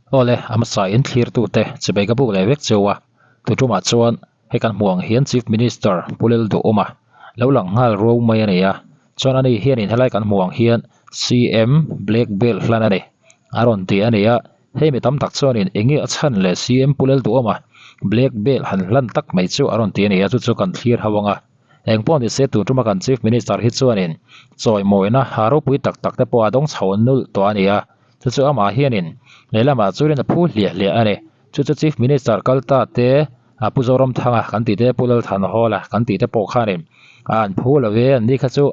Awle, a hmasa in thlirtute chibai ka buk leh vek cheu a, tutumah chuan hei kan hmuh ang hian Chief Minister Pu Lelduhawma lo lang nghal ruau mai a ni a, chuan ani hianin helai kan hmuh ang hian CM Black Belt hlan a ni a rawn ti a ni a, hei mi tam tak chuanin eng nge a chhan le CM Pu Lelduhawma Black Belt han hlan tak mai chu a rawn ti a ni a, chu chu kan thlir ho ang a. Eng pawh ni se tun tuma kan Chief Minister hi chuanin chawimawina ha ropui tak tak te pawh a dawng chho nulh tawh a ni a, chu chu amah hianin lehlamah chuanin a phu hliah hliah a ni. Chu chu Chief Minister kal ta te, Pu Zoramthanga kan tih te, Pu Lalthanhawla kan tih te pawh khanin an phu lo ve, an ni kha chu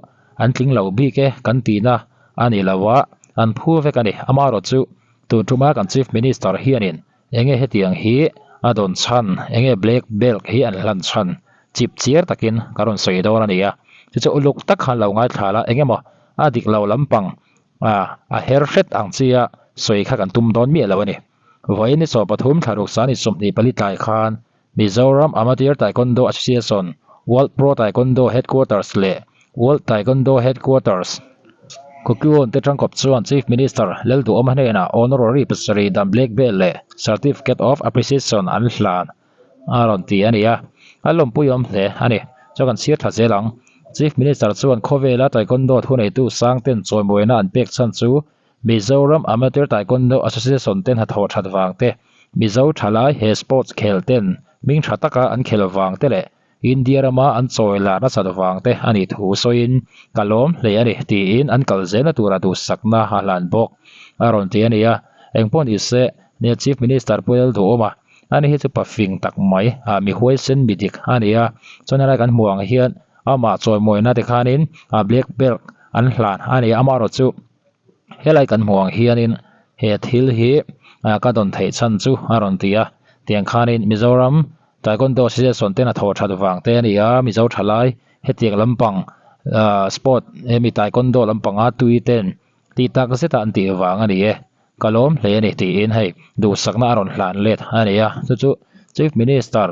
an tling lo bik e kan tihna a ni lo a, an phu vek a ni. Amaherawhchu tun tuma kan Chief Minister hianin Enge hetiang hi a dawn chhan, enge black belt hi an hlan chhan chip chiar takin ka rawn sawi dawn a ni a. Chu chu uluk tak khan lo ngaithla la, eng emaw a dik lo lampang a a her hret ang chi a sawi kha kan tum dawn miah lo a ni. Vawiin ni chaw pathum thla ruk sani 24 tlai khan Mizoram Amateur Taekwondo Association, World Pro Taekwondo Headquarters leh World Taekwondo Headquarters, Kukyun te tangkawp chuan Chief Minister Lalduhawma hnenah Honorary pasarih dan Black Belt leh Certificate of Appreciation an hlan a rawn ti a ni a, a lawmpuiawm hle a ni. Chuan kan chhiar thla zel ang. Chief Minister chuan khawvela Taekwondo thuneitu sangten chawimawiina an pek chhan chu Mizoram Amateur Taekwondo Association te hnathawh that vang te, Mizo thalai he sports khel ten hming tha taka an khel vang te leh India rama an chawi lar nasat vang te a nih thu sawiin ka lawm hle a ni tiin an kal zelna tura duhsakna a hlan bawk a rawn ti a ni a. Engpawh ni se, nia Chief Minister Pu Lalduhawma a ni hi chu pafing tak mai, mi huaisen mi dik a ni a, chuan helai kan hmuh ang hian amah chawimawina te khanin black belt an hlan a ni a, amaherawhchu Helai kan hmuh ang hianin he thil hi ka dawn theih chhan chu a rawn ti a, tiang khanin Mizoram Taekwondo Association ten a thawh that vang te a ni a, Mizo thalai hetiang lampang sport hemi Taekwondo lampanga tui ten tih tak zeta an tih vang a ni e, ka lawm hle a ni tiin hei duhsakna a rawn hlan let a ni a, chu chu Chief Minister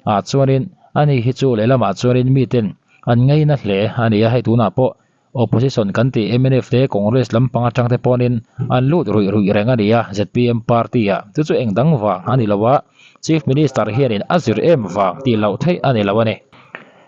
ah chuanin ani hi chu lehlamah chuanin miten an ngaina hle a ni a, hei tunah pawh Opposition kan tih mnf te Congress lampang atang te pawnin an lut ruih ruih reng a ni a, zpm party ah chu chu eng dang vang a ni lo a, Chief Minister hianin a zir em vang tih loh theih a ni lo a ni.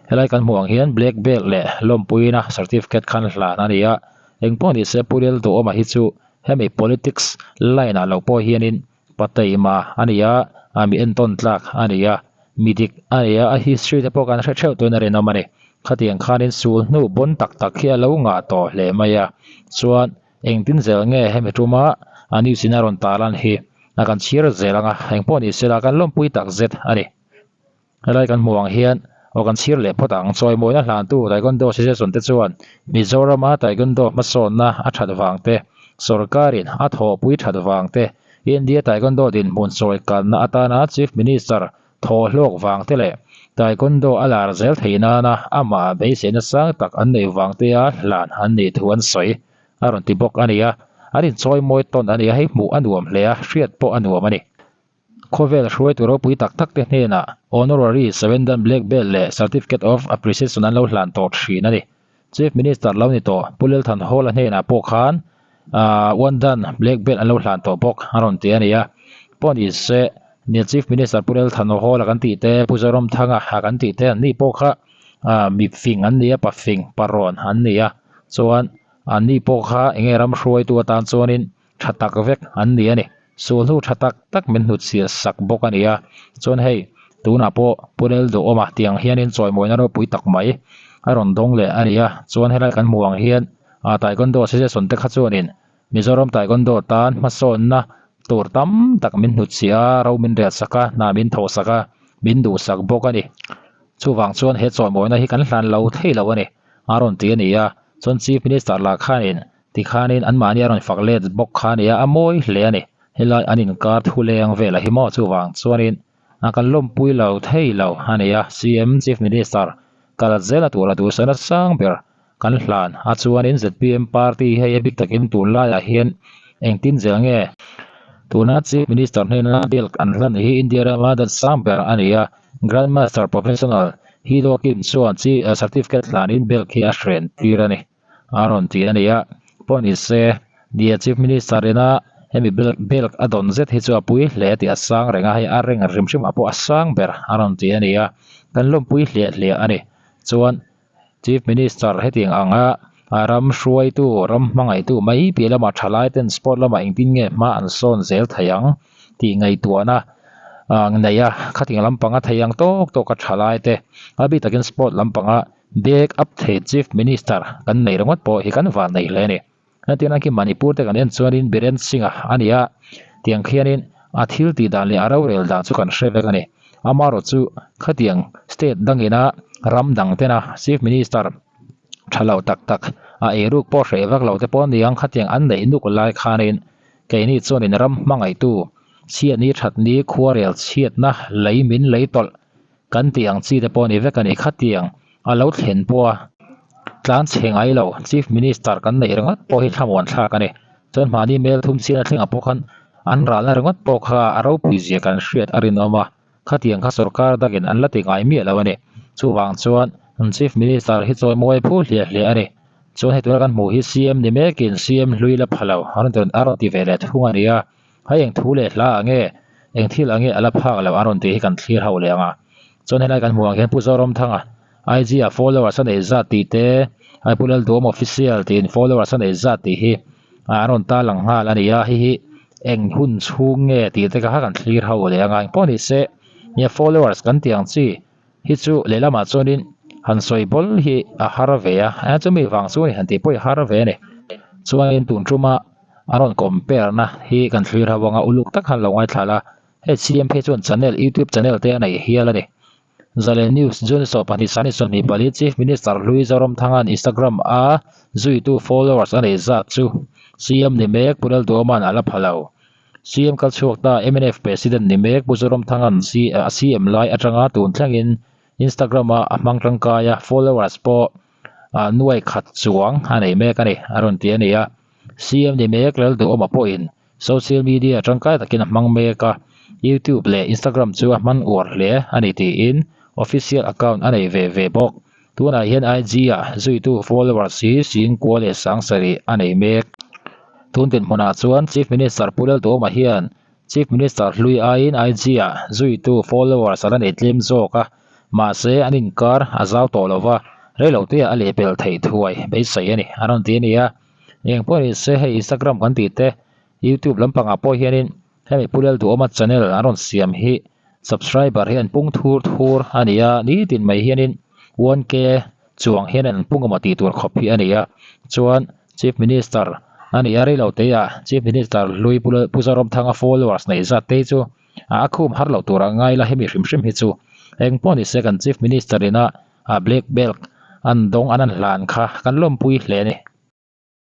Helai kan hmuh ang hian black belt leh lawmpuina certificate khan hlan a ni a, engpawh ni se Pu Lelduhawma hi chu hemi politics line ah lo pawh hianin Pateima a ni a, mi entawn tlak a ni a, mi dik a ni a, a history te pawh kan hre theuh tuin a rinawm a ni. Khatiang khanin sul hnu bawn tak tak hi a lo ngah tawh hle mai a, chuan engtin zel nge hemi tuma a news in a rawn tarlan hi a kan chhiar zel ang a, engpawh ni sela kan lawmpui tak zet a ni. Helai kan hmuh ang hian aw kan chhir leh phawt ang. Chawimawina hlantu Taekwondo Association te chuan Mizorama Taekwondo hmasawnna a that vang te, sorkarin a thawhpui that vang te, India Taekwondo dinhmun sawi kalna atana Chief Minister thawhhlawk vang te leh Taekwondo a lar zel theih nana amah beiseina sang tak an neih vang tea hlan an nih thu an sawi a rawn ti bawk a ni a. An inchawimawi tawn a ni a, hei hmuh a nuam hle a, hriat pawh a nuam a ni. Khawvel hruaitu ropui tak tak te hnenah Honorary Sevendan Black Belt leh Certificate of Appreciation an lo hlan tawh thin a ni. Chief Minister lo ni tawh Pu Lelthan Hawla hnenah pawh khan One Dan Black Belt an lo hlan tawh bawk a rawn ti a ni a. Pawh ni se, nia Chief Minister Pu Lelthan Hawla kan tih te, Pu Zoramthanga kan tih te an ni pawh kha mi fing an ni a, pa fing, pa rawn an ni a. Chuan an ni pawh kha enge ram hruaitu atan chuanin tha tak vek an ni a ni. Sulhnu tha tak tak min hnutchhiah sak bawk a ni a. Chuan hei tunah pawh Pu Lelduhawma tiang hianin chawimawina ropui tak mai a rawn dawng leh a ni a. Chuan helai kan hmuh ang hian ah Taekwondo Association te kha chuanin Mizoram Taekwondo tan hmasawnna tur tam tak min hnutchhiah a, ro min rel sak a, hna min thawh sak a, min duhsak bawk a ni. Chuvang chuan he chawimawina hi kan hlan lo thei lo a ni a rawn ti a ni a. Chuan Chief Minister lah khanin Tikhanin anmahni a rawn fak let bawk kha a ni a, a mawi hle a ni. Helai an inkar thu leng velah hi maw chuvang chuanin a kan lawmpui lo thei lo a ni a, CM, Chief Minister, kal zela tura duhsana sang ber kan hlan a chuanin zpm party hei a bik takin tunlaiah hian engtin zel nge tuna Chief Minister hnena bill an hlan hi India rama dan sang ber a ni a, Grand Master Professional Hee Do Kim chuan certificate hlanin bill khi a hren tir a ni. A rawn ti a ni a, pawh ni se, nia Chief Minister ina Hemi bel belt a dawn zet hi chu a pui hle tih a sang reng a, hei a reng hrim hrim ah pawh a sang ber a rawn ti a ni a, kan lawmpui hliah hliah a ni. Chuan Chief Minister hetiang anga ram hruaitu, ram hmangaihtu mai piah lamah thalai ten sport lamah engtin nge hma an sawn zel thei ang tih ngaihtuahna nei a, khatiang lampanga thei ang tawk tawk a thalai te a bik takin sport lampanga back up thei Chief Minister kan nei ringawt pawh hi kan van nei hle a ni. Hetiang khi Manipur te kan en chuanin Biren Singh-a a ni a, tiang khianin a thil tih dan leh a rorel dan chu kan hre vek a ni. Amaherawh chu khatiang state dangina ram dang tena Chief Minister tha lo tak tak a eiruk pawh hreh vak lo te pawh aniang khatiang an neih nuk lai khanin keini chuanin ram hmangaihtu chhiatni thatni khuarel chhiatna lei min lei tawlh Kan tih ang chi te pawh a ni vek a ni. Khatiang a lo thlen pawh a tlan chhe ngai lo. Chief Minister kan neih ringawt pawh hi thlamuan thlak a ni. Chuan mahni mel thum chhiat a thlengah pawh khan an ralna ringawt pawh kha a ropui zia kan hriat a rinawm a. Khatiang kha sorkar dakin an la ti ngai miah lo a ni. Chuvang chuan Chief Minister hi chawimawi phu hliah hliah a ni. Chuan hei tuna kan hmuh hi CM ni mekin CM hlui la pha lo a rawn ti ve leh thung a ni a. Hei eng thu leh hla ang nge, eng thil ang nge a la phak loh an rawn tih hi kan thlir ho leh ang a. Chuan helai kan hmuh ang hian Pu Zoramthanga IG ah followers a nei zat tih te, ai Pu Lalduhawm official tiin followers a nei zat tih hi an rawn tarlang nghal a ni a, hei hi eng hun chhung nge tih te kha kan thlir ho leh ang a. Engpawh ni se, nia followers kan tih ang chi hi chu lehlamah chuanin han sawi bawl hi a har ve a, chumi vang chu a ni han tih pawh hi a har ve a ni. Chuanin tun tuma. A rawn compare na hi kan thlir ho anga uluk tak khan lo ngaithla la, hei CM phei chuan channel youtube channel te a nei hial a ni. Zalen News, June 12 sani 24 Chief Minister hlui Zoramthanga'n Instagram a zuitu followers a nei zat chu CM ni mek Pu Lalduoma'n a la pha lo. CM kal chhuak ta mnf President ni mek Pu Zoramthanga'n a CM lai atanga tun thlengin Instagram a a hmang tangkai a followers pawh nuai khat chuang a nei mek a ni a rawn ti a ni a. CM ni mek Lalduhawma pawhin social media tangkai takin a hmang mek a, YouTube leh Instagram chu a hman uar hle a ni tiin official account a nei ve ve bawk. Tunah hian IG ah zuitu followers hi Singkua leh Sangsarih a nei mek. Tun dinhmunah chuan Chief Minister Pu Lalduhawma hian Chief Minister hlui aiin IG ah zuitu followers a la nei tlem zawk a, mahse an inkar a zau tawh lo va, reilote ah a lehpelh theih thuai beisei a ni a rawn ti a ni a. Eng pawh ni se hei Instagram kan tih te YouTube lampangah pawh hianin hemi Pu Lalduhawma channel an rawn siam hi subscriber hi an pung thur thur a ni a, nitin mai hianin 1K chuang hian an pung emaw tih tur khawp hi a ni a, chuan Chief Minister a ni a reilote ah Chief Minister hlui Pu Zoramthanga followers neih zat te hi chu a khum har loh tur a ngai la hemi hrim hrim hi chu eng pawh ni se kan Chief Minister ina black belt an dawng an an hlan kha kan lawmpui hle a ni.